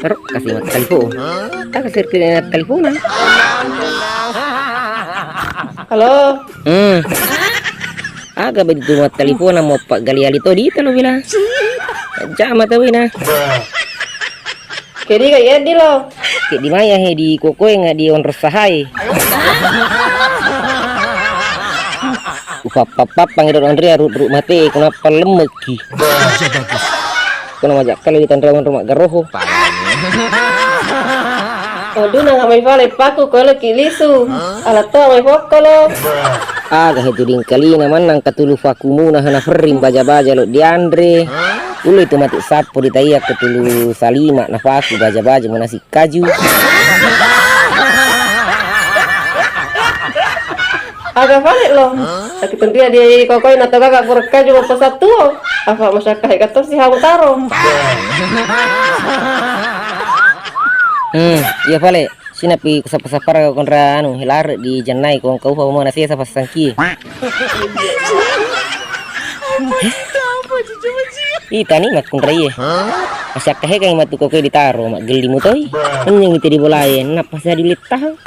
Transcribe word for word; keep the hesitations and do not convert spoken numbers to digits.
Ro, kasi mattelepon. Taka sirki mattelepon. Halo. Hmm. Aga begitu mattelepon mau paggali-gali to di telo bila. Jama tawina. Kedi ka yeddi lo. Kedi maya he di kokoe nga di onro sahai. Upappappang iro onria rut-rut mate kunappa lemmekki. Kuna majakkale di tanra onro maggaroho. Waduh, nang amai fale paku kole ki lisu. Ala to amai fokkolo. Aga he tuding kalina mannang katulu fakumuna hana ferring baja-baja lo dianre. Ulle tu mati sappo di taiya katulu salima nafaku baja-baja munasi kaju. Aga fale lo. Tapi tentu ya di kokoi na toga ka pura kaju mapasattuo. Apa masyarakat ka to si hamu taro. Hmm, iya fale. Sinapi kusappa-sappara konra anu, lare di jennai kong kaufa mo nasesa passangki. Itani makkunraie. Masyakka he kai matu koke ditaro, maggelli mutoi. Mennyang ite di bolae, nappa sa diulittahang.